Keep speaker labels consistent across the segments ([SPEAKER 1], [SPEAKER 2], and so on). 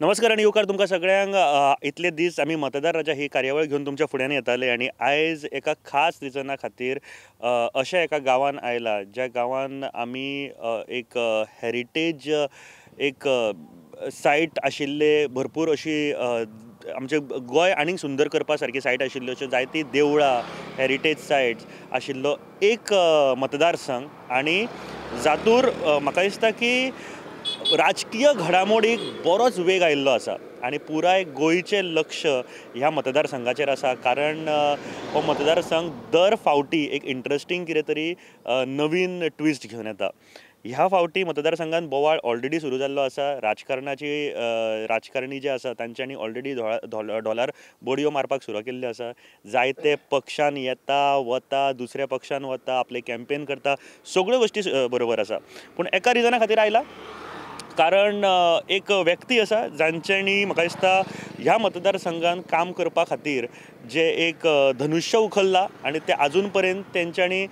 [SPEAKER 1] नमस्कार आनी येवकार तुमकां सगळ्यांक. इतले दीस आमी मतदार राजा ही कार्यावळ घेवन तुमच्या फुड्यान येताले आनी आयज एका खास रिजना खातीर अशा एका गांवान आयला ज्या गांवान आमी एक हेरिटेज एक सायट आशिल्ले भरपूर अशी आमचे गोंय आनीक सुंदर करपा सारकी सायट आशिल्ल्यो अश्यो जायती देवळां हेरिटेज सायट्स आशिल्लो एक मतदारसंघ. आनी जातूर म्हाका दिसता की राजकीय घडामोडीक बरोच वेग आयिल्लो आसा आनी पुराय गोंयचें लक्ष ह्या मतदारसंघाचेर आसा, कारण हो मतदारसंघ दर फावटी एक इंट्रस्टींग कितें तरी नवीन ट्विस्ट घेवन येता. ह्या फावटी मतदारसंघान बोवाळ ऑलरेडी सुरू जाल्लो आसा. राजकारणाची राजकारणी जे आसा तांच्यांनी ऑलरेडी ढोलार बडयो मारपाक सुरू केल्ल्यो आसा. जायते पक्षान येता वता, दुसऱ्या पक्षान वता, आपले कॅम्पेन करता, सगळ्यो गोश्टी बरोबर आसा. पूण एका रिजना खातीर आयला, कारण एक व्यक्ती आसा जांच्यांनी म्हाका दिसता ह्या मतदारसंघान काम करपा खातीर जे एक धनुष्य उखल्ला आनी ते आजून पर्यंत तेंच्यांनी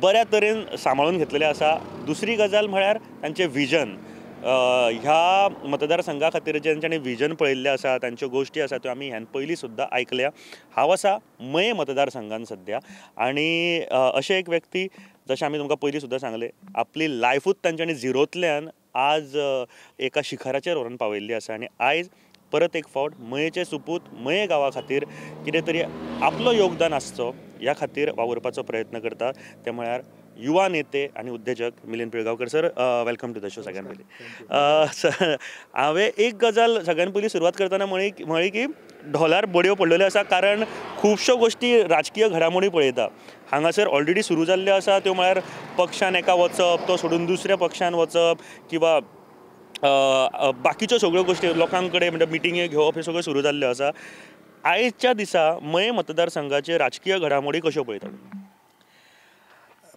[SPEAKER 1] बऱ्या तरेन सांबाळून घेतलेलें आसा. दुसरी गजाल म्हळ्यार तांचें विजन, ह्या मतदारसंघा खातीर जे तेंच्यांनी विजन पळयल्लें आसा, तांच्यो गोश्टी आसा त्यो आमी ह्यान पयलीं सुद्दां आयकल्या. हांव आसा मये मतदारसंघान सद्या आनी अशें एक व्यक्ती जशें आमी तुमकां पयलीं सुद्दां सांगलें, आपली लायफूच तांच्यांनी झिरोंतल्यान आज एका शिखराचेर व्हरून पावयल्ली आसा आनी आयज परत एक फावट मयेचे सुपूत मये गांवा खातीर कितें तरी आपलो योगदान आसचो ह्या खातीर वावुरपाचो प्रयत्न करता, ते म्हळ्यार युवा नेते आनी उद्देजक Milind Pilgaonkar. Sir, welcome to the show. सगळ्यान पयलीं हांवें एक गजाल सगळ्यान पयलीं सुरवात करतना म्हळी की ढोलार बडयो पडलेल्यो आसा, कारण खुबश्यो गोश्टी राजकीय घडामोडी पळयता हांगासर ऑलरेडी सुरू जाल्ल्यो आसा. त्यो म्हळ्यार पक्षान एका वचप, तो सोडून दुसऱ्या पक्षान वचप किंवा बाकीच्यो सगळ्यो गोश्टी लोकां कडेन म्हणजे मिटिंगी घेवप, हे सगळ्यो सुरू जाल्ल्यो आसा. आयच्या दिसा मये मतदारसंघाचे राजकीय घडामोडी कश्यो पळयता?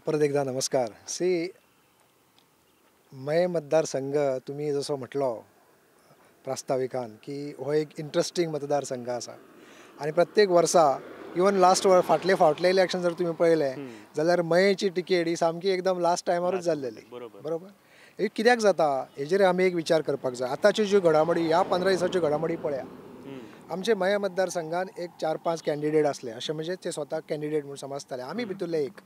[SPEAKER 2] परत एकदा नमस्कार. सी, मये मतदारसंघ तुमी जसो म्हटलो प्रास्ताविकान की हो एक इंट्रस्टींग मतदारसंघ आसा आनी प्रत्येक वर्सा इवन लास्ट फाटले फावटले इलेक्शन जर तुमी पळयलें जाल्यार मयेची टिकेट ही सामकी एकदम लास्ट टायमारूच जाल्लेली. बरोबर, हे कित्याक जाता हेजेर आमी एक विचार करपाक जाय. आतांच्यो ज्यो घडामोडी ह्या 15 दिसाच्यो घडामोडी पळया, आमचे मये मतदारसंघान एक 4-5 कॅन्डिडेट आसले, अशें म्हणजे ते स्वताक कॅन्डिडेट म्हूण समजताले, आमी भितरले एक.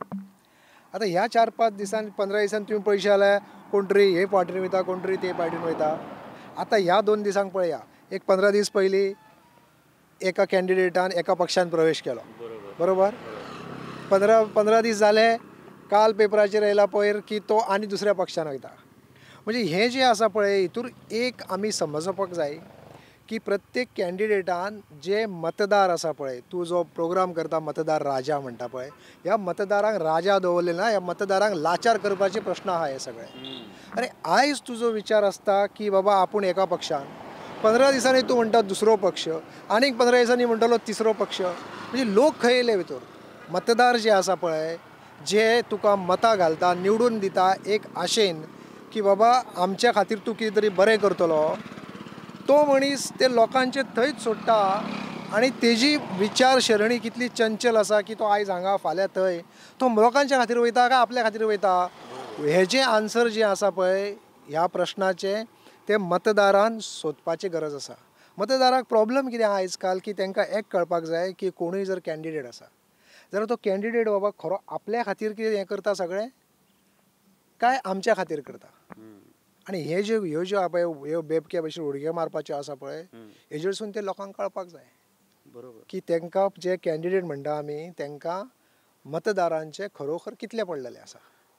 [SPEAKER 2] आतां ह्या 4-5 दिसान 15 दिसान तुमी पळयशे जाल्यार कोण तरी हे पार्टीन वयता, कोण तरी ते पार्टीन वयता. आतां ह्या 2 दिसांक पळया, एक 15 दीस पयलीं एका कॅन्डिडेटान एका पक्षान प्रवेश केलो, बरोबर, 15 दीस जाले, काल पेपराचेर आयला पयर की तो आनी दुसऱ्या पक्षान वयता. म्हणजे हें जें आसा पळय हितूर एक आमी समजपाक जाय की प्रत्येक कॅन्डिडेटान जे मतदार आसा पळय, तूं जो प्रोग्राम करता मतदार राजा म्हणटा पळय, ह्या मतदारांक राजा दवरले ना, ह्या मतदारांक लाचार करपाचे प्रश्न आहा हे सगळे. आनी आयज तुजो विचार आसता की बाबा आपूण एका पक्षान, 15 दिसांनी तूं म्हणटा दुसरो पक्ष, आनीक 15 दिसांनी म्हणटलो तिसरो पक्ष, म्हणजे लोक खंय येयले भितर. मतदार जे आसा पळय, जे तुका मतां घालता, निवडून दिता एक आशेन की बाबा आमच्या खातीर तूं कितें तरी बरें करतलो, तो मनीस ते लोकांचे थंयच सोडटा आनी तेजी विचारसरणी कितली चंचल आसा की तो आयज हांगा फाल्यां थंय, तो लोकांच्या खातीर वयता काय आपल्या खातीर वयता, हेजें आन्सर जें आसा पळय ह्या प्रश्नाचें ते मतदारान सोदपाची गरज आसा. मतदाराक प्रॉब्लम कितें आहा आयज काल की तांकां एक कळपाक जाय की कोणूय जर कॅन्डिडेट आसा जाल्यार तो कॅन्डिडेट बाबा खरो आपल्या खातीर कितें हें करता सगळें काय आमच्या खातीर करता. आनी हे ज्यो ह्यो ज्यो पळय ह्यो बेबके भशेन उडक्यो मारपाच्यो आसा पळय, हेजेरसून ते लोकांक कळपाक जाय, बरोबर, की तांकां जे कॅन्डिडेट म्हणटा आमी तांकां मतदारांचे खरोखर कितले पडलेले आसा.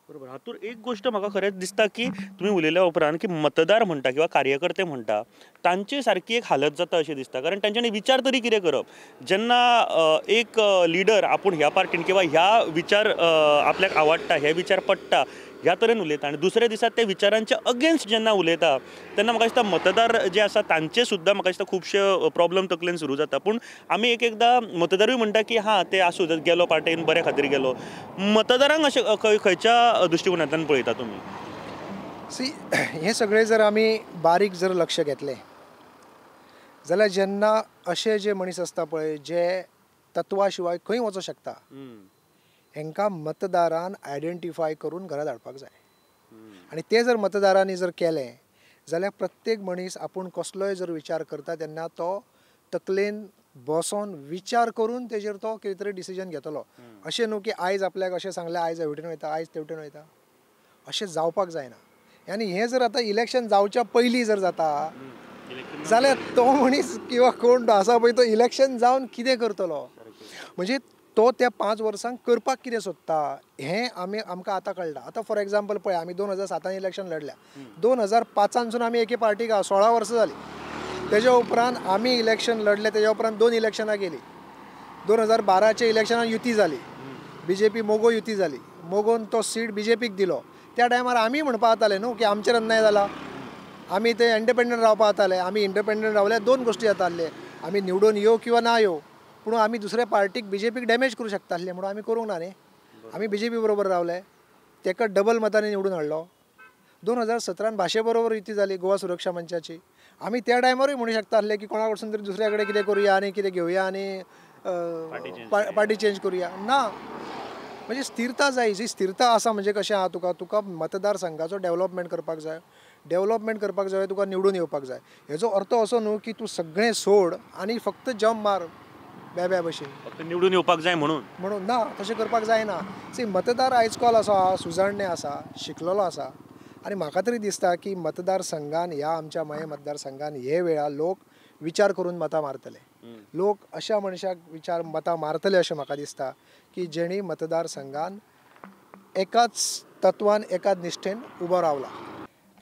[SPEAKER 1] बरोबर. हातूंत एक गोश्ट म्हाका खरेंच दिसता की तुमी उलयल्या उपरांत की मतदार म्हणटा किंवा कार्यकर्ते म्हणटा तांची सारकी एक हालत जाता अशें दिसता, कारण तांच्यांनी विचार तरी कितें करप जेन्ना एक लिडर आपूण ह्या पार्टीन किंवा ह्या विचार आपल्याक आवडटा, हे विचार पडटा ह्या तरेन उलयता आनी दुसऱ्या दिसा ते विचारांच्या अगेन्स्ट जेन्ना उलयता तेन्ना म्हाका दिसता मतदार जे आसा तांचे सुद्दां म्हाका दिसता खुबशे प्रॉब्लम तकलेन सुरू जाता. पूण आमी एक एकदां मतदारूय म्हणटा की हां ते आसूं, गेलो पार्टेन बऱ्या खातीर गेलो. मतदारांक अशें खंयच्या दृश्टिकोनांतल्यान पळयता तुमी?
[SPEAKER 2] सी, हें सगळें जर आमी बारीक जर लक्ष घेतलें जाल्यार जेन्ना अशे जे मनीस आसता पळय जे तत्वा शिवाय खंय वचोंक शकता, हेंकां मतदारान आयडेंटिफाय करून घरा धाडपाक जाय. आनी ते जर मतदारांनी जर केलें जाल्यार प्रत्येक मनीस आपूण कसलोय जर विचार करता तेन्ना तो तकलेन बसोन विचार करून तेजेर तो कितें तरी डिसिजन घेतलो. अशें न्हू की आयज आपल्याक अशें सांगलें आयज हेवटेन वयता आयज तेवटेन वयता, अशें जावपाक जायना. आनी हें जर आतां इलेक्शन जावच्या पयलीं जर जाता जाल्यार तो मनीस किंवा कोण तो आसा पळय तो इलेक्शन जावन कितें करतलो, म्हणजे तो त्या 5 वर्सांक करपाक कितें सोदता हें आमी आमकां आतां कळटा. आतां फॉर एग्जाम्पल पळय, आमी 2007 इलेक्शन लढल्या, 2005सावन आमी एके पार्टीक 16 वर्सां जालीं. तेज्या उपरांत आमी इलेक्शन लढले, तेज्या उपरांत 2 इलेक्शनां गेलीं. 2012च्या इलेक्शनान युती जाली, बीजेपी मोगो युती जाली, मोगोन तो सीट बीजेपीक दिलो. त्या टायमार आमी म्हणपा जाताले न्हू की आमचेर अन्याय जाला, आमी ते इंडिपेंडंट रावपा जाताले. आमी इंडिपेंडंट रावल्यार 2 गोश्टी जाताले, आमी निवडून येवं किंवा ना येवं, पूण आमी दुसऱ्या पार्टीक बीजेपीक डॅमेज करूं शकता आसले म्हणून आमी करूंक ना न्ही. आमी बीजेपी बरोबर रावले, तेका डबल मतांनी निवडून हाडलो. 2017 भाशे बरोबर युती जाली गोवा सुरक्षा मंचाची. आमी त्या टायमारूय म्हणू शकता आसले की कोणा कडसून तरी दुसऱ्या कडेन कितें करुया आनी कितें घेवया आनी पार्टी चेंज करुया ना. म्हणजे स्थिरता जाय. जी स्थिरता आसा म्हणजे कशें आहा, तुका तुका मतदारसंघाचो डेवलपमेंट करपाक जाय, डेवलपमेंट करपाक जाय, तुका निवडून येवपाक जाय. हेजो अर्थ असो न्हू की तूं सगळें सोड आनी फक्त जंप मार बेब्या भशेन,
[SPEAKER 1] फक्त निवडून येवपाक जाय म्हणून
[SPEAKER 2] म्हणून ना, तशें करपाक जायना. सी मतदार आयज काल असो आहा, सुजाणणे आसा, शिकलेलो आसा. आनी म्हाका तरी दिसता की मतदारसंघान ह्या आमच्या मये मतदारसंघान हे वेळार लोक विचार करून मतां मारतले, लोक अशा मनशाक विचार मतां मारतले अशें म्हाका दिसता की जेणी मतदारसंघान एकाच तत्वान एकाच निश्ठेन उबो रावला.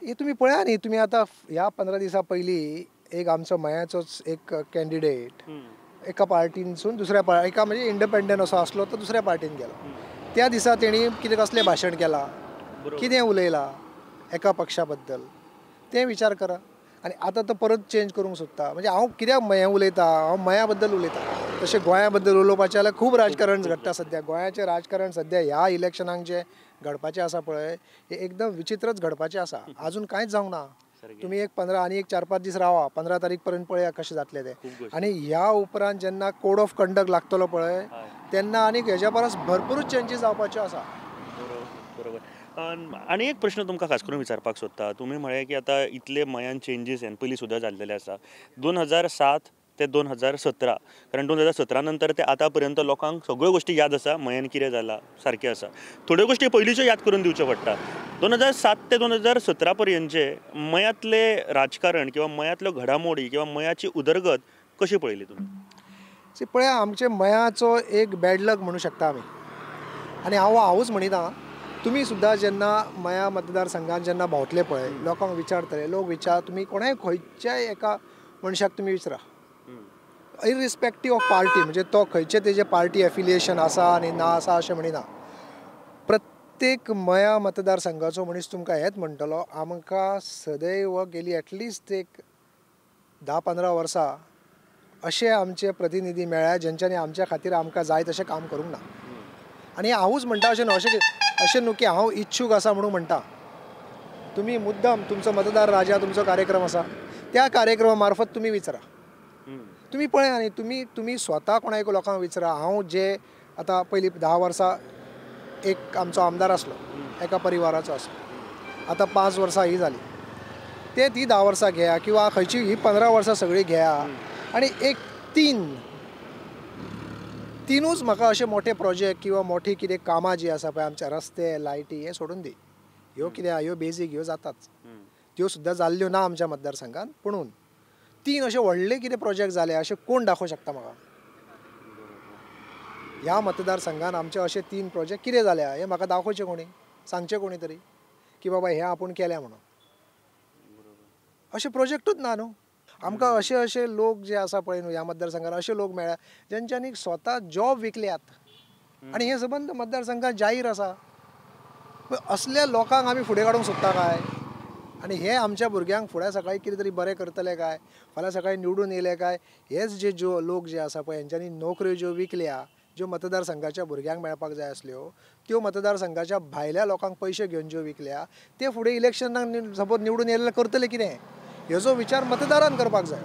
[SPEAKER 2] हे तुमी पळया न्ही, तुमी आतां ह्या 15 दिसां पयलीं एक आमचो मयाचोच एक कॅन्डिडेट एका पार्टीनसून दुसऱ्या एका म्हणजे इंडिपेंडंट असो आसलो तो दुसऱ्या पार्टीन गेलो. त्या दिसा तेणी कितें कसलें भाशण केलां, कितें उलयलां एका पक्षा बद्दल तें विचार करा. आनी आतां तो परत चेंज करूंक सोदता. म्हणजे हांव कित्याक हें उलयता, हांव मया बद्दल उलयता, तशें गोंया बद्दल उलोवपाचें जाल्यार खूब राजकारण घडटा सद्या. गोंयाचें राजकारण सद्या ह्या इलेक्शनाक जें घडपाचें आसा पळय हें एकदम विचित्रच घडपाचें आसा. आजून कांयच जावंक ना. तुमी एक 15 आनी एक 4-5 दीस रावा, 15 तारीख पर्यंत पळया कशें जातलें तें. आनी ह्या उपरांत जेन्ना कोड ऑफ कंडक्ट लागतलो पळय तेन्ना आनीक हेज्या परस भरपूरूच चेंजीस जावपाच्यो आसा.
[SPEAKER 1] बरोबर. आनी एक प्रश्न तुमकां खास करून विचारपाक सोदता. तुमी म्हळें की आतां इतले मयान चेंजीस ह्यान पयलीं सुद्दां जाल्लेले आसा, 2007 ते 2017, कारण 2017 नंतर ते आतां पर्यंत लोकांक सगळ्यो गोश्टी याद आसा, मयान कितें जाला सारकें आसा. थोड्यो गोश्टी पयलींच्यो याद करून दिवच्यो पडटा. 2007 ते 2017 पर्यंतचे मयांतले राजकारण किंवा मयांतल्यो घडामोडी किंवा मयाची उदरगत कशी पळयली तुमी?
[SPEAKER 2] सी पळया, आमचे मयाचो एक बॅड लक म्हणू शकता आमी. आनी हांव हांवूच म्हणिना, तुमी सुद्दां जेन्ना मया मतदारसंघान जेन्ना भोंवतले पळय लोकांक विचारतले, लोक विचार तुमी कोणाय खंयच्याय एका मनशाक तुमी विचारा, इरिस्पेक्टीव ऑफ पार्टी, म्हणजे तो खंयचे तेजे पार्टी एफिलिएशन आसा आनी ना आसा अशें म्हणिना, प्रत्येक मया मतदारसंघाचो मनीस तुमकां हेंच म्हणटलो, आमकां सदैव गेली एटलिस्ट एक 10-15 वर्सां अशे आमचे प्रतिनिधी मेळ्ळ्या जेंच्यांनी आमच्या खातीर आमकां जाय तशें काम करूंक ना. आनी हांवूच म्हणटा अशें न्हू, अशें अशें न्हू की हांव इच्छूक आसा म्हणून म्हणटा. तुमी मुद्दम तुमचो मतदार राजा तुमचो कार्यक्रम आसा, त्या कार्यक्रमा मार्फत तुमी विचारा, तुमी पळया न्ही, तुमी तुमी स्वता कोणाक लोकांक विचारा. हांव जे आतां पयलीं 10 वर्सां एक आमचो आमदार आसलो, एका परिवाराचो आसलो, आतां 5 वर्सां ही जाली, ते ती 10 वर्सां घेया किंवा खंयची ही 15 वर्सां सगळीं घेया आनी एक तिनूच म्हाका अशे मोठे प्रोजेक्ट किंवा मोठी कितें कामां जीं आसा पळय आमच्या रस्ते लायटी हें सोडून दी, ह्यो कितें ह्यो बेजीक ह्यो जाताच, त्यो सुद्दां जाल्ल्यो ना आमच्या मतदारसंघान. पुणून 3 अशे व्हडले कितें प्रोजेक्ट जाले अशें कोण दाखोवंक शकता म्हाका? ह्या मतदारसंघान आमचे अशे 3 प्रोजेक्ट कितें जाल्या हें म्हाका दाखोवचें कोणी, सांगचें कोणी तरी की बाबा हें आपूण केलें म्हणून. अशे प्रोजेक्टूच ना न्हू आमकां. अशे अशे लोक जे आसा पळय न्हू ह्या मतदारसंघान अशे लोक मेळ्ळ्या जेंच्यांनी स्वता जॉब विकल्यात आनी हें सबंद मतदारसंघात जाहीर आसा. असल्या लोकांक आमी फुडें काडूंक सोदता काय? आनी हे आमच्या भुरग्यांक फुडें सकाळीं कितें तरी बरें करतले काय, फाल्यां सकाळीं निवडून येयले काय, हेच जे ज्यो लोक जे आसा पळय हेंच्यांनी नोकऱ्यो ज्यो विकल्या, ज्यो मतदारसंघाच्या भुरग्यांक मेळपाक जाय आसल्यो त्यो मतदारसंघाच्या भायल्या लोकांक पयशे घेवन ज्यो विकल्या, ते फुडें इलेक्शनाक सपोज निवडून येयले करतले कितें, हेजो विचार मतदारान करपाक जाय.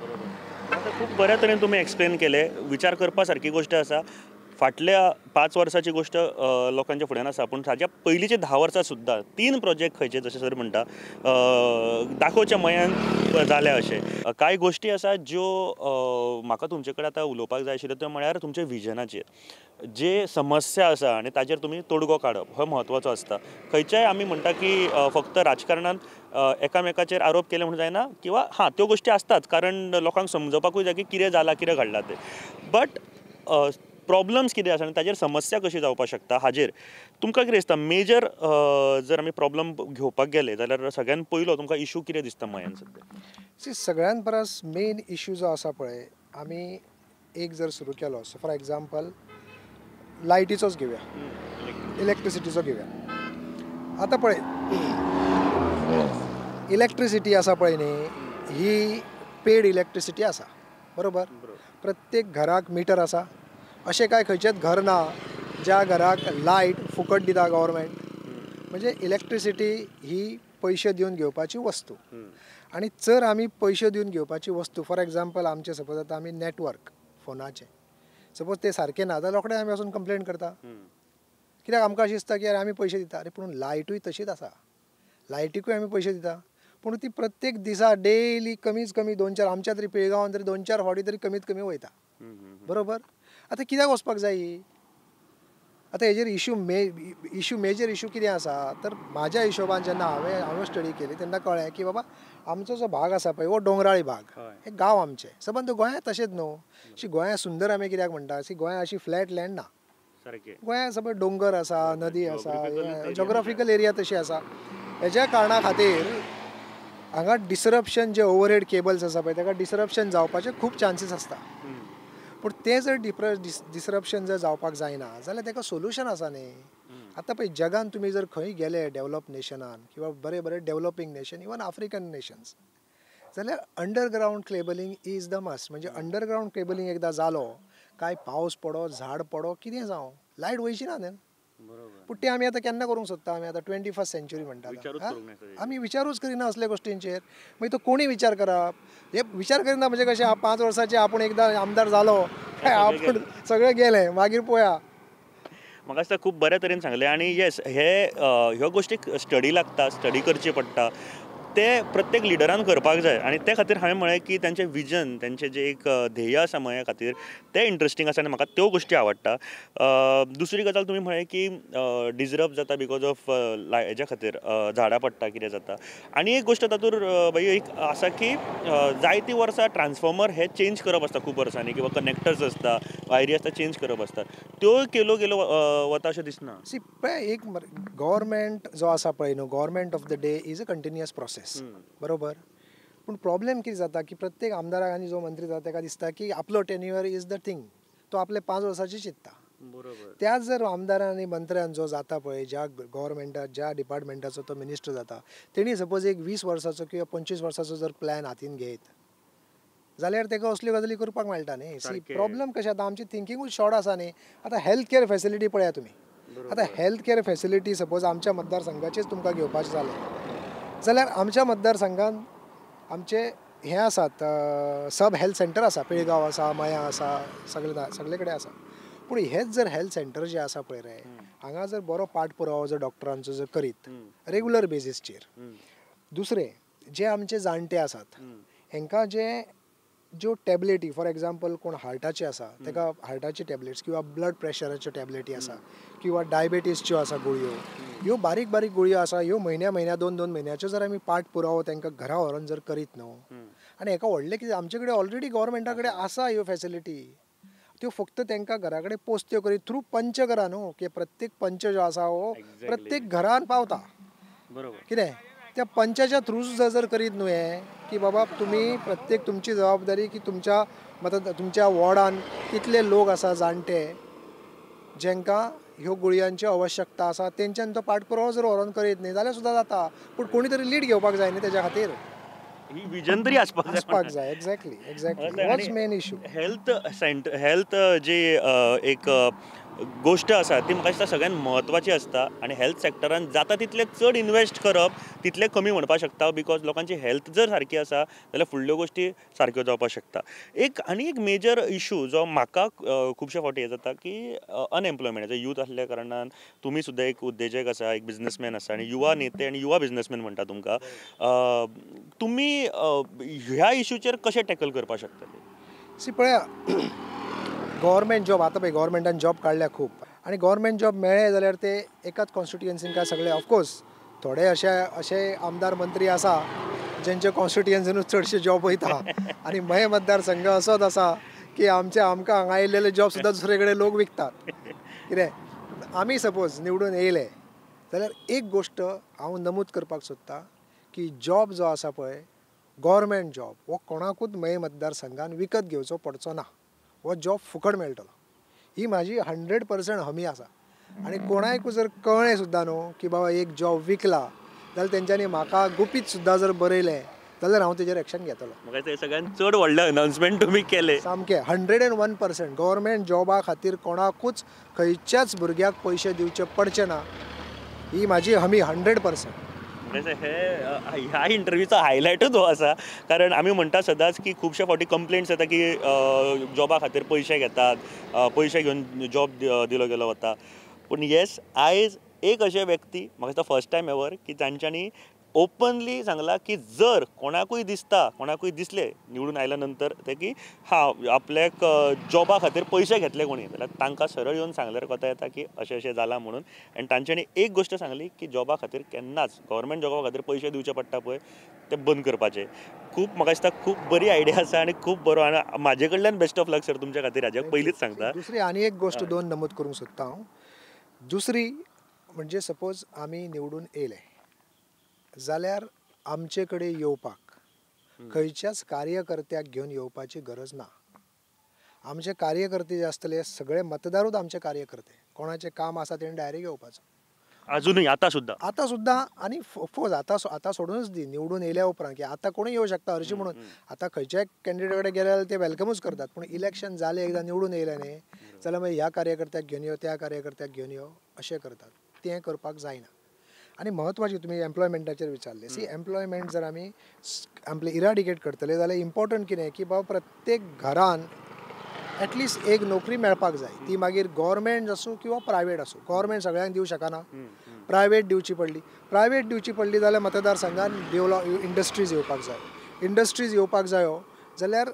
[SPEAKER 1] बरोबर. आतां खूब बऱ्या तरेन तुमी एक्सप्लेन केलें, विचार करपा सारकी गोश्ट आसा. फाटल्या 5 वर्साची गोश्ट लोकांच्या फुड्यान आसा, पूण ताज्या पयलींचे 10 वर्सां सुद्दां 3 प्रोजेक्ट खंयचे जशें सर म्हणटा दाखोवच्या मयान जाल्या. अशें कांय गोश्टी आसा ज्यो म्हाका तुमचे कडेन आतां उलोवपाक जाय आशिल्ल्यो, त्यो म्हळ्यार तुमच्या विजनाचेर जे समस्या आसा आनी ताजेर तुमी तोडगो काडप हो म्हत्वाचो आसता. खंयच्याय आमी म्हणटा की फक्त राजकारणान एकामेकाचेर आरोप केले म्हणून जायना, किंवा हां त्यो गोश्टी आसतात कारण लोकांक समजपाकूय जाय की कितें जालां कितें घडलां तें, बट प्रॉब्लम्स कितें आसा आनी ताजेर समस्या कशी जावपाक शकता हाजेर तुमकां कितें दिसता? मेजर जर आमी प्रॉब्लम घेवपाक गेले जाल्यार सगळ्यान पयलो तुमकां इशू कितें दिसता मयान सद्या?
[SPEAKER 2] सी, सगळ्यान परस मेन इशू जो आसा पळय, आमी एक जर सुरू केलो, सो फॉर एग्जाम्पल लायटीचोच घेवया, इलेक्ट्रिसिटीचो घेवया. आतां पळय इलेक्ट्रिसिटी आसा पळय न्ही, ही पेड इलेक्ट्रिसिटी आसा, बरोबर? प्रत्येक घराक मिटर आसा, अशें कांय खंयचेंच घर ना ज्या घराक लायट फुकट दिता गव्हर्मेंट. म्हणजे इलेक्ट्रिसिटी ही पयशे दिवन घेवपाची वस्तू, आनी जर आमी पयशे दिवन घेवपाची वस्तू, फॉर एग्जाम्पल आमचें सपोज आतां आमी नॅटवर्क फोनाचें सपोज तें सारकें ना जाल्यार रोखडें आमी वचून कंप्लेन करता, कित्याक आमकां अशें दिसता की आमी पयशे दिता. अरे पूण लायटूय तशीच आसा, लायटीकूय आमी पयशे दिता, पूण ती प्रत्येक दिसा डेली कमीत कमी 2-4, आमच्या तरी पिळगांवान तरी 2-4 फावटी तरी कमीत कमी वयता, बरोबर? आतां कित्याक वचपाक जाय? आतां हेजेर इशू मेजर इशू कितें आसा तर म्हाज्या हिशोबान जेन्ना हांवें स्टडी केली तेन्ना कळ्ळें की बाबा आमचो जो भाग आसा पळय हो दोंगराळी भाग, हे गांव आमचे सबंद गोंयांत तशेंच न्हू. अशी गोंया सुंदर आमी कित्याक म्हणटा, अशी गोंया अशी फ्लॅट लँड ना, गोंया सगळे दोंगर आसा, नदी आसा, जोग्राफिकल एरिया तशी आसा. हेज्या कारणा खातीर हांगा डिसरप्शन जे ओवरहेड केबल्स आसा पळय ताका डिसरप्शन जावपाचे खूब चान्सीस आसता. पूण तें जर डिसरप्शन जर जावपाक जायना जाल्यार ताका सोल्युशन आसा न्ही. आतां पळय जगान तुमी जर खंय गेले डेवलप नेशनान किंवा बरे बरे developing nation, even African nations, जाल्यार underground cabling is the must. म्हणजे अंडरग्रावंड केबलिंग एकदां जालो काय पावस पडो, झाड पडो, कितें जावं, लायट वयची ना न्ही. पूण तें आमी आतां केन्ना करूंक सोदता? आमी आतां 21st century म्हणटा, आमी विचारूच करिना असल्या गोश्टींचेर. मागीर तो कोणी विचार करप, हे विचार करिना म्हणजे कशें, 5 वर्सांचे आपूण एकदां आमदार जालो काय आपूण सगळें गेलें मागीर पळया.
[SPEAKER 1] म्हाका दिसता खूब बऱ्या तरेन सांगलें. आनी येस, हे ह्यो गोश्टीक स्टडी लागता, स्टडी करची पडटा, ते प्रत्येक लिडरान करपाक जाय. आनी ते खातीर हांवें म्हळें की तांचें विजन, तांचें जें एक ध्येय आसा मया खातीर तें इंट्रस्टींग आसा आनी म्हाका त्यो गोश्टी आवडटा. दुसरी गजाल तुमी म्हळें की डिजरप जाता because of हेज्या खातीर झाडां पडटा कितें जाता. आनी एक गोश्ट तातूंत भाई एक आसा की जायतीं वर्सां ट्रान्सफॉर्मर हे चेंज करप आसता खूब वर्सांनी, किंवा कनेक्टर्स आसता, वायरी आसता, चेंज करप आसता, त्यो केलो गेलो वता अशें दिसना.
[SPEAKER 2] सी पळय, एक गव्हर्मेंट जो आसा पळय न्हू, government of the day is a continuous process, बरोबर? पूण प्रॉब्लेम कितें जाता की प्रत्येक आमदाराक आनी जो मंत्री जाता ताका दिसता की आपलो टेन्युअर is the thing, तो आपले 5 वर्सांची चिंतता.
[SPEAKER 1] बरोबर.
[SPEAKER 2] त्याच जर आमदारान आनी मंत्र्यान जो जाता पळय, ज्या गव्हर्मेंटा ज्या डिपार्टमेंटाचो तो मिनिस्टर जाता, तेणी सपोज एक 20 वर्साचो किंवा 25 वर्साचो जर प्लॅन हातीन घेत जाल्यार ताका असल्यो गजाली करपाक मेळटा न्ही. सी प्रॉब्लेम कशें आतां आमची थिंकिंगूच शॉर्ट आसा न्ही. आतां हेल्थ केअर फेसिलिटी पळया तुमी, आतां हेल्थ केअर फेसिलिटी सपोज आमच्या मतदारसंघाचेच तुमकां घेवपाचें जालें जाल्यार आमच्या मतदारसंघान आमचे हें आसात सब हेल्थ सेंटर आसा, पिळगांव आसा, मयां आसा, सगळे कडेन आसा. पूण हेच जर हेल्थ सेंटर जे आसा पळय रे, हांगा जर बरो पाठपुरावो जर डॉक्टरांचो जर करीत रेगुलर बेजीसचेर, दुसरें जे आमचे जाणटे आसात हेंकां जे ज्यो टॅबलेटी, फॉर एग्जाम्पल कोण हार्टाचे आसा ताका हार्टाचे टॅबलेट्स किंवा ब्लड प्रेशराच्यो टॅबलेटी आसा किंवा डायबेटीसच्यो आसा गुळयो, ह्यो बारीक बारीक गुळयो आसा, ह्यो म्हयन्या म्हयन्या 2-2 म्हयन्याच्यो जर आमी पाठ पुरावो तांकां घरा व्हरोन जर करीत न्हू, आनी हेका व्हडलें कितें आमचे कडेन ऑलरेडी गव्हर्मेंटा कडेन आसा ह्यो फेसिलिटी, त्यो फक्त तांकां घरा कडेन पोचत्यो करीत थ्रू पंच करा न्हू, की प्रत्येक पंच जो आसा हो प्रत्येक घरान पावता,
[SPEAKER 1] बरोबर?
[SPEAKER 2] कितें त्या पंचाच्या थ्रू सुद्दां जर करीत न्हू हें की बाबा तुमी प्रत्येक तुमची जबाबदारी की तुमच्या तुमच्या वॉर्डान कितले लोक आसा जाणटे जेंकां ह्यो गुळयांची आवश्यकता आसा तेंच्यान तो पाठपुरावो जर व्हरोन करीत न्ही जाल्यार सुद्दां जाता. पूण कोणी तरी लीड घेवपाक जाय न्ही तेज्या खातीर,
[SPEAKER 1] ही विजन तरी आसपाक
[SPEAKER 2] जाय. Exactly exactly, what's main issue.
[SPEAKER 1] Health centre, health जे एक गोश्ट आसा ती म्हाका दिसता सगळ्यात म्हत्वाची आसता आनी हेल्थ सेक्टरान जाता तितलें चड इन्वेस्ट करप तितलें कमी म्हणपाक शकता, because लोकांची हेल्थ जर सारकी आसा जाल्यार फुडल्यो गोश्टी सारक्यो जावपाक शकता. एक आनी एक मेजर इशू जो म्हाका खुबशे फावटी हें जाता की अनएम्प्लॉयमेंट, यूथ आसल्या कारणान तुमी सुद्दां एक उद्देजक आसा, एक बिजनसमॅन आसा आनी युवा नेते आनी युवा बिजनसमॅन म्हणटा तुमकां, तुमी ह्या इशूचेर कशें टॅकल करपाक शकतले?
[SPEAKER 2] सी पळया, गव्हर्मेंट जॉब आतां पळय गव्हर्मेंटान जॉब काडल्या खूब आनी गव्हर्मेंट जॉब मेळ्ळे जाल्यार ते एकाच कॉन्स्टिट्युएन्सीन काय सगळे, ऑफकोर्स थोडे अशे अशे आमदार मंत्री आसा जेंचे कॉन्स्टिट्युएन्सीनूच चडशे जॉब वयता आनी मये मतदारसंघ असोच आसा की आमचे आमकां हांगा आयिल्ले जॉब सुद्दां दुसरे कडेन लोक विकतात. कितें आमी सपोज निवडून येयले जाल्यार एक गोश्ट हांव नमूद करपाक सोदतां की जॉब जो आसा पळय गव्हर्मेंट जॉब हो कोणाकूच मये मतदारसंघान विकत घेवचो पडचो ना, हो जॉब फुकट मेळटलो, ही म्हाजी 100% हमी आसा. आनी कोणाकूय जर कळ्ळें सुद्दां न्हू की बाबा एक जॉब विकला जाल्यार तेंच्यांनी म्हाका गुपीत सुद्दां जर बरयलें जाल्यार हांव तेजेर एक्शन घेतलो.
[SPEAKER 1] म्हाका तें सगळ्यान चड व्हडलें अनाउन्समेंट तुमी केलें.
[SPEAKER 2] सामकें 101% गव्हर्मेंट जॉबा खातीर कोणाकूच खंयच्याच भुरग्याक पयशे दिवचे पडचे ना, ही म्हाजी हमी 100%.
[SPEAKER 1] हे ह्या इंटरव्यूचो हायलायटूच हो आसा, कारण आमी म्हणटा सदांच की खुबशे फावटी कंप्लेंट्स येता की जॉबा खातीर पयशे घेतात, पयशे घेवन जॉब दिलो गेलो वता. पूण येस, आयज एक अशे व्यक्ती म्हाका दिसता फर्स्ट टायम एवर की तांच्यांनी ओपनली सांगलां की जर कोणाकूय दिसता, कोणाकूय दिसलें निवडून आयल्या नंतर तें की हा आपल्याक जॉबा खातीर पयशे घेतले कोणी जाल्यार तांकां सरळ येवन सांगल्यार कोता येता की अशें अशें जालां म्हणून. आनी तांच्यांनी एक गोश्ट सांगली की जॉबा खातीर केन्नाच गव्हर्मेंट जॉबा खातीर पयशे दिवचे पडटा पळय ते बंद करपाचे. खूब म्हाका दिसता खूब बरी आयडिया आसा आनी खूब बरो, आनी म्हाजे कडल्यान बेस्ट ऑफ लक सर तुमच्या खातीर हाज्या पयलींच सांगता.
[SPEAKER 2] दुसरी आनी एक गोश्ट दोन नमूद करूंक सोदता हांव. दुसरी म्हणजे सपोज आमी निवडून येयले जाल्यार आमचे कडेन येवपाक खंयच्याच कार्यकर्त्याक घेवन येवपाची गरज ना. आमचे कार्यकर्ते जे आसतले सगळे मतदारूच आमचे कार्यकर्ते, कोणाचें काम आसा तेणें डायरेक्ट येवपाचो.
[SPEAKER 1] अजुनूय आतां सुद्दां,
[SPEAKER 2] आतां सुद्दां. आनी ऑफकोर्स आतां आतां सोडूनच दी, निवडून येयल्या उपरांत की आतां कोणूय येवं शकता हरशीं म्हणून, आतां खंयच्याय कॅन्डिडेट कडेन गेले जाल्यार ते वेलकमूच करतात. पूण इलेक्शन जालें एकदां निवडून येयलें न्ही जाल्यार मागीर ह्या कार्यकर्त्याक घेवन यो, त्या कार्यकर्त्याक घेवन यो अशें करतात, तें करपाक जायना. आनी म्हत्वाची तुमी एम्प्लॉयमेंटाचेर विचारलें, सी एम्प्लॉयमेंट जर आमी आपले इराडिकेट करतले जाल्यार इम्पॉर्टंट कितें की बाबा प्रत्येक घरान एटलिस्ट एक नोकरी मेळपाक जाय, ती मागीर गव्हर्मेंट आसूं किंवा प्रायवेट आसूं. गव्हर्मेंट सगळ्यांक दिवं शकना, प्रायवेट दिवची पडली, प्रायवेट दिवची पडली जाल्यार मतदारसंघान डेवलप इंडस्ट्रीज येवपाक जाय. इंडस्ट्रीज येवपाक जायो जाल्यार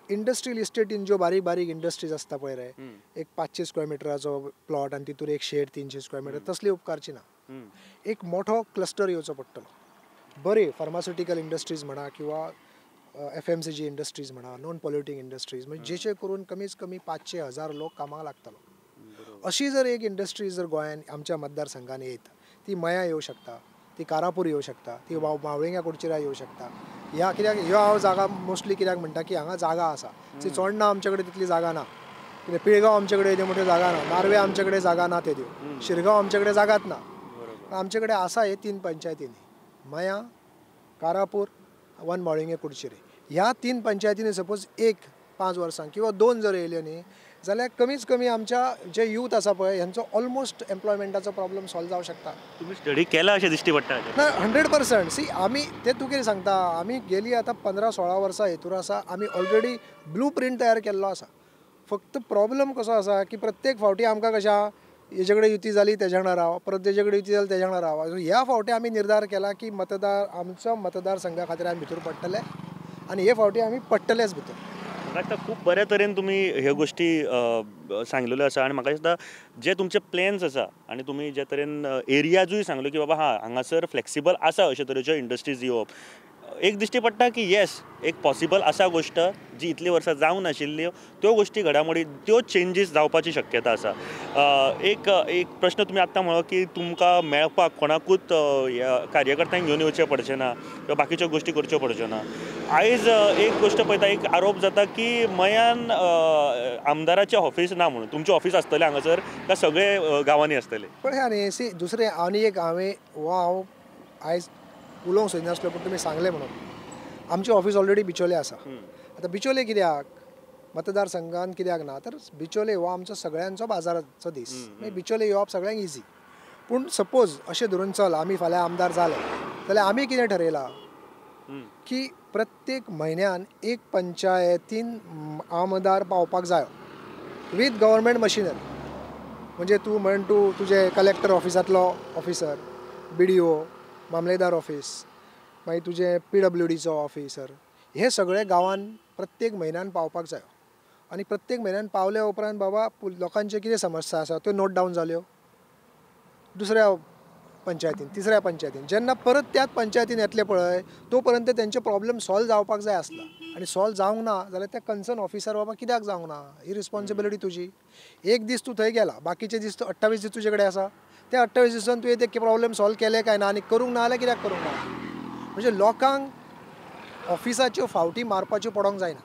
[SPEAKER 2] इंडस्ट्रियल इस्टेटीन ज्यो बारीक बारीक इंडस्ट्रीज आसता पळय रे, एक 500 स्क्वेअर मिटराचो प्लॉट आनी तितूर एक शेड 300 स्क्वेअर मिटर, तसली उपकारची ना. एक मोठो क्लस्टर येवचो पडटलो. बरे फार्मास्युटिकल इंडस्ट्रीज म्हणा किंवा FMCG industries म्हणा, नॉन पॉल्युटींग इंडस्ट्रीज, म्हणजे जेचे करून कमीच कमी 500-1000 लोक कामाक लागतलो. अशी जर एक इंडस्ट्री जर गोंयान आमच्या मतदारसंघान येत, ती मया येवं शकता, ती कारापूर येवं शकता, ती मावळिंगा कुडचिरा येवं शकता. ह्या कित्याक ह्यो हांव जागा मोस्टली कित्याक म्हणटा की हांगा जागा आसा. सी चोडणा आमचे कडेन तितली जागा ना, कितें पिळगांव आमचे कडेन येद्यो मोठ्यो जागा ना, नार्वे आमचे कडेन जागा ना, तेद्यो शिरगांव आमचे कडेन जागाच ना. आमचे कडेन आसा हे 3 पंचायतींनी, मया, कारापूर, वन मावळिंगे कुडचिरे, ह्या 3 पंचायतींनी सपोज एक 5 वर्सां किंवा 2 जर येयल्यो न्ही जाल्यार कमीच कमी आमच्या जे यूथ आसा पळय हेंचो ऑलमोस्ट एम्प्लॉयमेंटाचो प्रॉब्लम सॉल्व जावं शकता.
[SPEAKER 1] तुमी स्टडी केला अशें दिश्टी पडटा?
[SPEAKER 2] ना, 100%. सी आमी ते तूं कितें सांगता, आमी गेली आतां 15-16 वर्सां हेतूर आसा, आमी ऑलरेडी ब्लू प्रिंट तयार केल्लो आसा. फक्त प्रॉब्लम कसो आसा की प्रत्येक फावटी आमकां कशें हेजे कडेन युती जाली तेज्या वांगडा राव, परत तेजे कडेन युती जाली तेज्या वांगडा राव. ह्या फावटी आमी निर्धार केला की मतदार आमचो मतदारसंघा खातीर आमी भितर पडटले आनी हे फावटी आमी पडटलेच भितर.
[SPEAKER 1] म्हाका दिसता खूब बऱ्या तरेन तुमी ह्यो गोश्टी सांगलेल्यो आसा आनी म्हाका दिसता जे तुमचे प्लॅन्स आसा आनी तुमी जे तरेन एरियाजूय सांगल्यो की बाबा हां हांगासर फ्लेक्सिबल आसा अशे तरेच्यो इंडस्ट्रीज येवप, एक दिश्टी पडटा की येस एक पॉसिबल आसा गोश्ट जी इतलीं वर्सां जावंक नाशिल्ल्यो त्यो गोश्टी घडामोडी त्यो चेंजीस जावपाची शक्यता आसा. एक एक प्रश्न तुमी आत्तां म्हणलो की तुमकां मेळपाक कोणाकूच कार्यकर्त्यांक घेवन येवचें पडचें ना किंवा बाकीच्यो गोश्टी करच्यो पडच्यो ना. आयज एक गोश्ट पळयता, एक आरोप जाता की मयान आमदाराचें ऑफीस ना म्हणून. तुमचें ऑफीस आसतलें हांगासर काय सगळे गांवांनी आसतलें?
[SPEAKER 2] पळय आनी सी दुसरें आनी एक हांवें हो हांव आयज उलोवंक सोदिनासलो पूण तुमी सांगलें म्हणून, आमचें ऑफीस ऑलरेडी बिचोले आसा. आतां बिचोले कित्याक, मतदारसंघान कित्याक ना तर बिचोले हो आमचो सगळ्यांचो बाजाराचो दीस, मागीर बिचोले येवप सगळ्यांक इजी. पूण सपोज अशें धरून चल आमी फाल्यां आमदार जाले जाल्यार आमी कितें ठरयलां की प्रत्येक म्हयन्यान एक पंचायतीन आमदार पावपाक जायो वीथ गव्हर्मेंट मशिनरी. म्हणजे तूं म्हण तूं तुजें कलेक्टर ऑफिसांतलो ऑफिसर, BDO, मामलेदार ऑफिस, मागीर तुजें PWDचो ऑफिसर, हे सगळे गांवान प्रत्येक म्हयन्यान पावपाक जायो. आनी प्रत्येक म्हयन्यान पावल्या उपरांत बाबा लोकांच्यो कितें समस्या आसा त्यो नोट डावन जाल्यो दुसऱ्या पंचायतीन, तिसऱ्या पंचायतीन, जेन्ना परत त्याच पंचायतीन येतले पळय तो पर्यंत तेंचे प्रॉब्लम सॉल्व जावपाक जाय आसला. आनी सॉल्व जावंक ना जाल्यार त्या कन्सर्न ऑफिसर बाबा कित्याक जावंक ना, ही रिस्पॉन्सिबिलिटी तुजी. एक दीस तूं थंय गेला, बाकीचे दीस 28 दीस तुजे कडेन आसा, त्या 28 दिसान तुवें ते प्रॉब्लम सॉल्व केले काय ना आनी करूंक ना जाल्यार कित्याक करूंक ना. म्हणजे लोकांक ऑफिसाच्यो फावटी मारपाच्यो पडोंक जायना.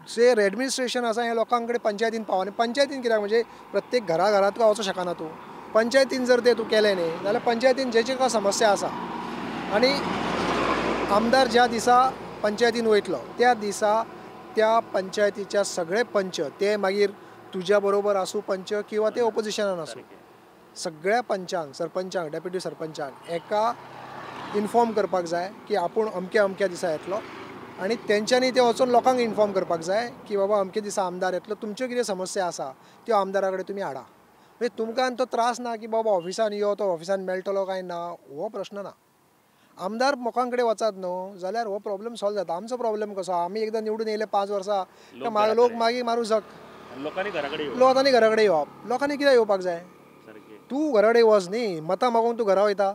[SPEAKER 2] जे एडमिनिस्ट्रेशन आसा हें लोकां कडेन पंचायतीन पाव. आनी पंचायतीन कित्याक म्हणजे प्रत्येक घरा घरांत तुका वचूंक शकना तूं. पंचायतीन जर ते तूं केलें न्ही जाल्यार पंचायतीन जे जे समस्या आसा आनी आमदार ज्या दिसा पंचायतीन वयतलो त्या दिसा त्या पंचायतीच्या सगळे पंच, ते मागीर तुज्या बरोबर आसूं पंच किंवा ते ओपोजिशनान आसूं, सगळ्या पंचांक, सरपंचांक, डेप्युटी सरपंचांक एका इन्फॉर्म करपाक जाय की आपूण अमक्या अमक्या दिसा येतलो आनी तेंच्यांनी ते वचून लोकांक इन्फॉर्म करपाक जाय की बाबा अमके दिसा आमदार येतलो, तुमच्यो कितें समस्या आसा त्यो आमदारा कडेन तुमी हाडा. म्हणजे तुमकां तो त्रास ना की बाबा ऑफिसान यो, तो ऑफिसान मेळटलो काय ना, हो प्रश्न ना. आमदार लोकां कडेन वचात न्हू जाल्यार हो प्रॉब्लम सॉल्व जाता. आमचो प्रॉब्लम कसो, आमी एकदां निवडून येयले 5 वर्सां लोक मागीर मारूं शक,
[SPEAKER 1] लोकांनी
[SPEAKER 2] घरा कडेन येवप. लोकांनी कित्याक येवपाक जाय, तूं घरा कडेन वच न्ही, मतां मागूंक तूं घरा वयता,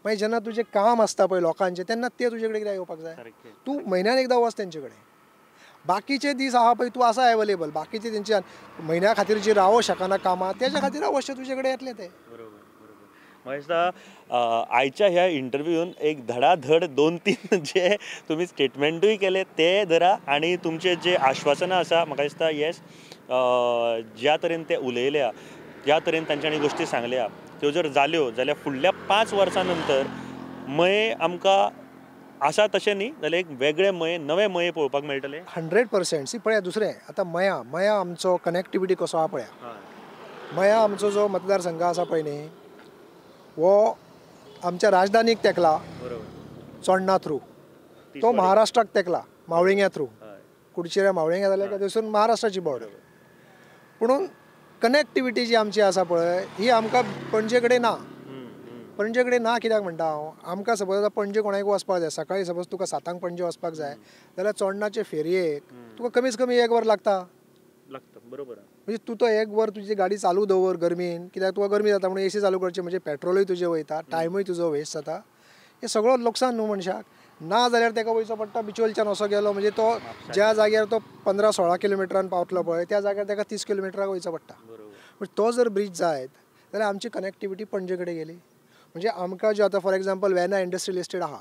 [SPEAKER 2] मागीर जेन्ना तुजें काम आसता पळय लोकांचें तेन्ना ते तुजे कडेन कित्याक येवपाक जाय. तूं म्हयन्यान एकदां वच तेंचे कडेन, बाकीचे दीस आहा पळय तूं आसा एवेलेबल, बाकीचे तेंच्या म्हयन्या खातीर जी रावोंक शकना कामां तेज्या खातीर अवश्य तुजे कडेन येतले ते.
[SPEAKER 1] बरोबर बरोबर. म्हाका दिसता आयच्या ह्या इंटरव्यून एक धडाधड 2-3 जे तुमी स्टेटमेंटूय केले ते धरा आनी तुमचे जे आश्वासनां आसा म्हाका दिसता येस ज्या तरेन ते उलयल्या, ज्या तरेन तांच्यांनी गोश्टी सांगल्या त्यो जर जाल्यो जाल्यार फुडल्या 5 वर्सां नंतर मये आमकां आसा तशें न्ही जाल्यार एक वेगळें मये, नवें मये पळोवपाक मेळटलें.
[SPEAKER 2] 100%. सी पळया दुसरें आतां मया, मया आमचो कनेक्टिविटी कसो आहा पळया. मया आमचो जो मतदारसंघ आसा पळय न्ही हो आमच्या राजधानीक तेंकला चोडणा थ्रू, तो महाराष्ट्राक तेंकला मावळिंग्या थ्रू, कुडचिऱ्या मावळिंग्या जाल्यार थंयसून महाराष्ट्राची बॉर्डर. पुणून कनेक्टिविटी जी आमची आसा पळय ही आमकां पणजे कडेन ना. पणजे कडेन ना कित्याक म्हणटा हांव, आमकां सपोज आतां पणजे कोणाक वचपाक जाय, सकाळीं सपोज तुका 7 पणजे वचपाक जाय जाल्यार चोडणाचे फेरयेक तुका कमीत कमी 1 वर लागता.
[SPEAKER 1] बरोबर.
[SPEAKER 2] म्हणजे तूं तो 1 वर तुजी गाडी चालू दवर गरमीन, कित्याक तुका गरमी जाता म्हणून एसी चालू करची, म्हणजे पेट्रोलूय तुजें वयता, टायमूय तुजो वेस्ट जाता, हें सगळो लुकसाण न्हू मनशाक. ना जाल्यार ताका वयचो पडटा बिचोलच्यान असो गेलो म्हणजे तो ज्या जाग्यार तो 15-16 किलोमिटरान पावतलो पळय त्या जाग्यार ताका 30 किलोमिटराक वयचो पडटा. म्हणजे तो जर ब्रीज जायत जाल्यार आमची कनेक्टिविटी पणजे कडेन गेली. म्हणजे आमकां ज्यो आतां for example Verna industrial estate आहा,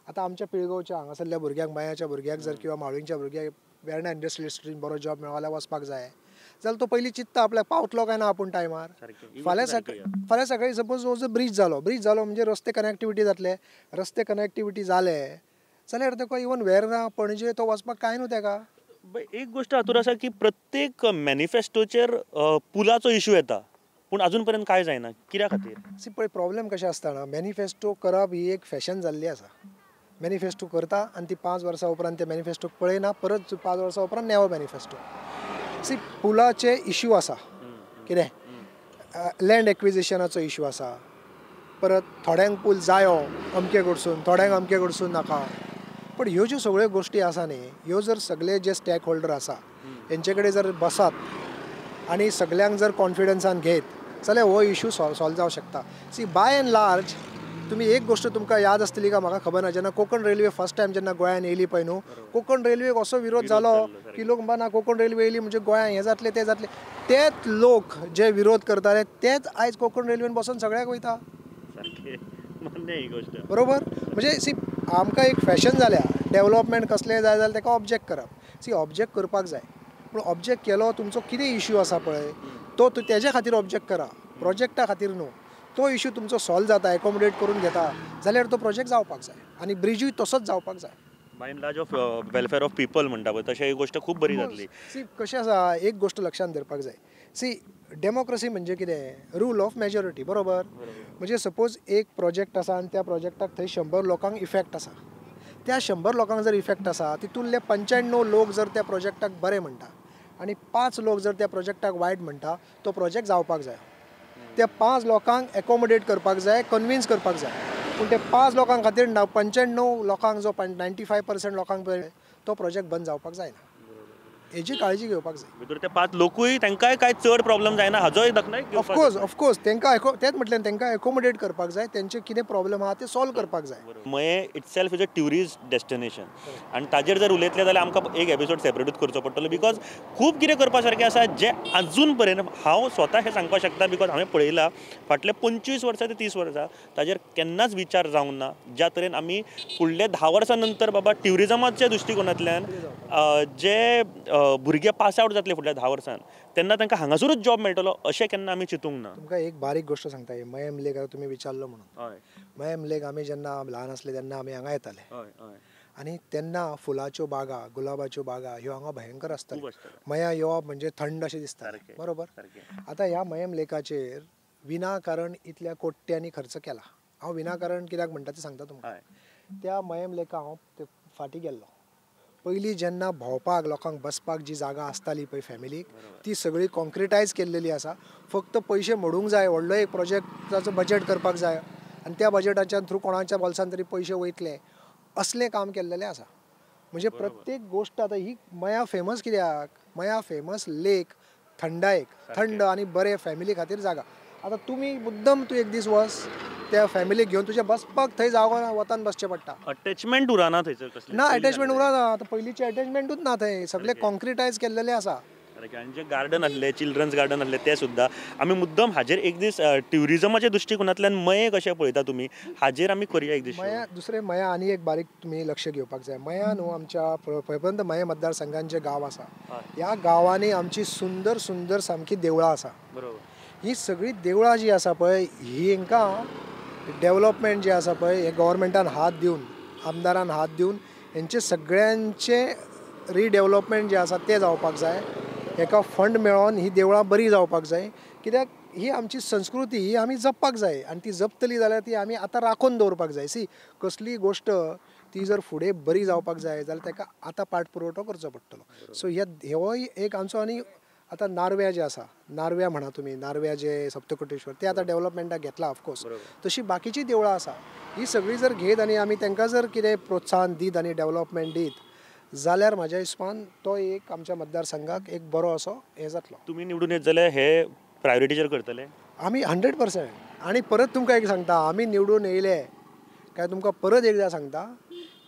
[SPEAKER 2] आतां आमच्या पिळगांवच्या हांगासरल्या भुरग्यांक, मयाच्या भुरग्याक जर किंवा मावळिंगच्या भुरग्याक वेर्णा इंडस्ट्रियल इस्टेटीन बरो जॉब मेळ्ळो जाल्यार वचपाक जाय जाल्यार तो पयलीं चिंत्ता आपल्याक पावतलो काय ना आपूण टायमार. फाल्यां सकाळीं सपोज हो जो ब्रीज जालो, ब्रीज जालो म्हणजे रस्ते कनेक्टिविटी जातले, रस्ते कनेक्टिविटी जाले जाल्यार ताका इवन वेर्णा पणजे तो वचपाक कांय न्हू ताका.
[SPEAKER 1] एक गोश्ट हातूंत आसा की प्रत्येक मॅनिफेस्टोचेर पुलाचो इशू येता पूण अजून पर्यंत काय जायना, कित्या खातीर?
[SPEAKER 2] सी पळय प्रॉब्लम कशें आसता ना, मॅनिफेस्टो करप ही एक फॅशन जाल्ली आसा. मॅनिफेस्टो करता आनी ती 5 वर्सां उपरांत ते मॅनिफेस्टो पळयना, परत 5 वर्सां उपरांत नवो मॅनिफेस्टो. सी पुलाचे इश्यू आसा, कितें लँड एक्विजिशनाचो इश्यू आसा, परत थोड्यांक पूल जायो अमके कडसून, थोड्यांक अमके कडसून नाका. पण ह्यो ज्यो सगळ्यो गोश्टी आसा न्ही, ह्यो जर सगळे जे स्टॅक होल्डर आसा हेंचे कडेन जर बसात आनी सगल्यांक जर कॉन्फिडन्सान घेत जाल्यार हो इशू सॉल्व जावंक शकता. सी बाय एंड लार्ज तुमी एक गोश्ट तुमकां याद आसतली काय म्हाका खबर ना, जेन्ना कोंकण रेल्वे फर्स्ट टायम जेन्ना गोंयान येयली पळय न्हू, कोंकण रेल्वेक असो विरोध जालो की लोक म्हणपा ना कोंकण रेल्वे येयली म्हणजे गोंयांत हें जातलें तें जातलें. तेच लोक जे विरोध करताले तेच आयज कोंकण रेल्वेन बसून सगळ्याक वयता. बरोबर. म्हणजे सी आमकां एक फॅशन जाल्या डेवलपमेंट कसलें जाय जाल्यार ताका ऑब्जेक्ट करप. सी ऑब्जेक्ट करपाक जाय, पूण ऑब्जेक्ट केलो तुमचो कितें इश्यू आसा पळय तो तेज्या खातीर ऑब्जेक्ट करा, प्रोजेक्टा खातीर न्हू. तो इश्यू तुमचो सॉल्व जाता, एकोमोडेट करून घेता जाल्यार तो प्रोजेक्ट जावपाक जाय आनी ब्रिजूय तसोच जावपाक जाय.
[SPEAKER 1] By and large of welfare of people म्हणटा पळय तशें ही गोश्ट खूब बरी जातली.
[SPEAKER 2] सी कशें आसा, एक गोश्ट लक्षांत धरपाक जाय, सी डेमोक्रसी म्हणजे कितें, रूल ऑफ मेजॉरिटी, बरोबर. म्हणजे सपोज एक प्रोजेक्ट आसा आनी त्या प्रोजेक्टाक थंय 100 लोकांक इफेक्ट आसा, त्या 100 लोकांक जर इफेक्ट आसा तितूंतले 95 लोक जर त्या प्रोजेक्टाक बरें म्हणटा आनी 5 लोक जर त्या प्रोजेक्टाक वायट म्हणटा, तो प्रोजेक्ट जावपाक जाय. त्या 5 लोकांक एकोमोडेट करपाक जाय, कन्विन्स करपाक जाय. पूण ते 5 लोकां खातीर 95 लोकांक जो 95% लोकांक तो प्रोजेक्ट बंद जावपाक जायना, हेजी काळजी घेवपाक जाय.
[SPEAKER 1] भितर ते 5 लोकूय तांकांय कांय चड प्रॉब्लम जायना हाजोय दखल.
[SPEAKER 2] ऑफकोर्स ऑफकोर्स तांकां तेंच म्हटलें, तांकां एकोमोडेट करपाक जाय, तेंचे कितें प्रॉब्लम आहा ते सॉल्व करपाक जाय.
[SPEAKER 1] Mayem itself is a tourist destination आनी ताजेर जर उलयतले जाल्यार आमकां एक एपिसोड सेपरेटूच करचो पडटलो, because खूब कितें करपा सारकें आसा जें आजून पर्यंत हांव स्वता हें सांगपाक शकता, because हांवें पळयलां फाटले 25 वर्सां ते 30 वर्सां ताजेर केन्नाच विचार जावंक ना. ज्या तरेन आमी फुडले 10 वर्सां नंतर बाबा ट्युरिजमाच्या दृश्टिकोनांतल्यान जे भुरगे पास आवट जातले फुडल्या 10 वर्सान तेन्ना तांकां हांगासरूच जॉब मेळटलो अशें केन्ना आमी चिंतूंक ना.
[SPEAKER 2] तुमकां एक बारीक गोश्ट सांगता, मयेम लेक आतां तुमी विचारलो म्हणून, मयेम लेक आमी जेन्ना ल्हान आसले तेन्ना आमी हांगा येताले आनी तेन्ना फुलाच्यो बागा, गुलाबाच्यो बागा ह्यो हांगा भयंकर आसताल्यो. मया येवप म्हणजे थंड अशें दिसता, बरोबर. आतां ह्या मयेम लेकाचेर विनाकारण इतल्या कोट्यांनी खर्च केला. हांव विनाकारण कित्याक म्हणटा तें सांगता तुमकां. त्या मयेम लेका हांव फाटीं गेल्लो पयलीं जेन्ना भोंवपाक लोकांक बसपाक जी जागा आसताली पळय फॅमिलीक, ती सगळी कॉन्क्रिटायज केल्लेली आसा. फक्त पयशे मोडूंक जाय, व्हडलो एक प्रोजेक्टाचो बजेट करपाक जाय आनी त्या बजेटाच्या थ्रू कोणाच्या बोल्सान तरी पयशे वयतले असलें काम केल्लेलें आसा. म्हणजे प्रत्येक गोश्ट आतां ही मया फेमस कित्याक, मया फेमस लेक थंडायेक, थंड आनी बरें फॅमिली खातीर जागा. आतां तुमी मुद्दम तूं एक दीस वच त्या फॅमिलीक घेवन, तुज्या बसपाक थंय जागो ना, वतान बसचें पडटा.
[SPEAKER 1] अटॅचमेंट उरना थंयसर कसलें
[SPEAKER 2] ना, अटॅचमेंट उरना. आतां पयलींचें अटॅचमेंटूच ना थंय, सगळें कॉन्क्रिटायज केल्लेलें आसा.
[SPEAKER 1] आनी जे गार्डन आसले, चिल्ड्रन्स गार्डन आसले ते सुद्दां आमी मुद्दम हाजेर एक दीस ट्युरिजमाच्या दृश्टिकोनांतल्यान मये कशें पळयता तुमी, हाजेर आमी करुया एक दीस.
[SPEAKER 2] मया दुसरें मया आनी एक बारीक तुमी लक्ष घेवपाक जाय. मया न्हू आमच्या पळयपर्यंत मये मतदारसंघान जे गांव आसा, ह्या गांवांनी आमची सुंदर सुंदर सामकी देवळां आसा.
[SPEAKER 1] बरोबर.
[SPEAKER 2] ही सगळीं देवळां जीं आसा पळय, ही हांकां डेवलपमेंट जें आसा पळय हे गव्हर्मेंटान हात दिवन, आमदारान हात दिवन हेंचे सगळ्यांचे रिडेवलपमेंट जें आसा तें जावपाक जाय. हेका फंड मेळोन ही देवळां बरीं जावपाक जाय, कित्याक ही आमची संस्कृती, ही आमी जपपाक जाय आनी ती जपतली जाल्यार ती आमी आतां राखून दवरपाक जाय. सी कसलीय गोश्ट ती जर फुडें बरी जावपाक जाय जाल्यार ताका आतां पाठपुरवठो करचो पडटलो. सो होय एक आमचो. आनी आतां नार्व्या जे आसा, नार्व्या म्हणा तुमी, नार्व्या जे सप्तकोटेश्वर ते आतां डेवलपमेंटाक घेतला ऑफकोर्स, तशी बाकीची देवळां आसा ही सगळीं जर घेत आनी आमी तांकां जर कितें प्रोत्साहन दीत आनी डेवलपमेंट दीत जाल्यार म्हाज्या हिसपान तो एक आमच्या मतदारसंघाक एक बरो असो हें जातलो.
[SPEAKER 1] तुमी निवडून येत जाल्यार हे प्रायोरिटीचेर करतले
[SPEAKER 2] आमी 100%. आनी परत तुमकां एक सांगता, आमी निवडून येयले काय तुमकां परत एकदां सांगता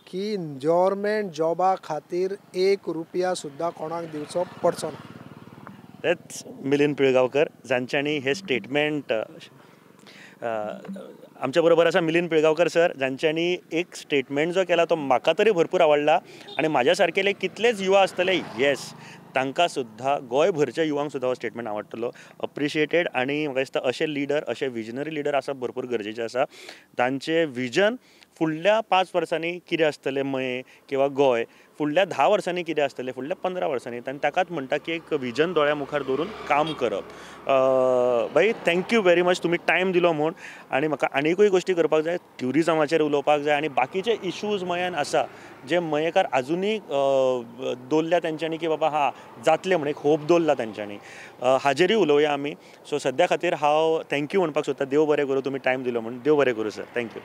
[SPEAKER 2] की गव्हर्मेंट जॉबा खातीर 1 रुपया सुद्दां कोणाक दिवचो पडचो ना.
[SPEAKER 1] That's Milind Pilgaonkar जांच्यांनी हे स्टेटमेंट आमच्या बरोबर आसा. मिलिंद पिळगांवकर सर जांच्यांनी एक स्टेटमेंट जो केला तो म्हाका तरी भरपूर आवडला आनी म्हाज्या सारकेले कितलेच युवा आसतले, येस तांकां सुद्दां, गोंयभरच्या युवांक सुद्दां हो स्टेटमेंट आवडटलो. अप्रिशिएटेड. आनी म्हाका दिसता अशे लिडर, अशे विजनरी लिडर आसप भरपूर गरजेचें आसा. तांचें विजन फुडल्या 5 वर्सांनी कितें आसतलें मये किंवा गोंय, फुडल्या 10 वर्सांनी कितें आसतलें, फुडल्या 15 वर्सांनी, आनी ताकाच म्हणटा की एक विजन दोळ्या मुखार दवरून काम करप. बाई thank you very much, तुमी टायम दिलो म्हूण. आनी म्हाका आनीकूय गोश्टी करपाक जाय, ट्युरिजमाचेर उलोवपाक जाय आनी बाकीचे इशूज मयान आसा जे मयेकार आजुनूय दवरल्या तेंच्यांनी की बाबा हा जातलें म्हण एक होप दवरला तेंच्यांनी, हाजेरूय उलोवया आमी. सो सद्या खातीर हांव thank you म्हणपाक सोदता. देव बरें करूं, तुमी टायम दिलो म्हूण. देव बरें करूं sir. Thank you.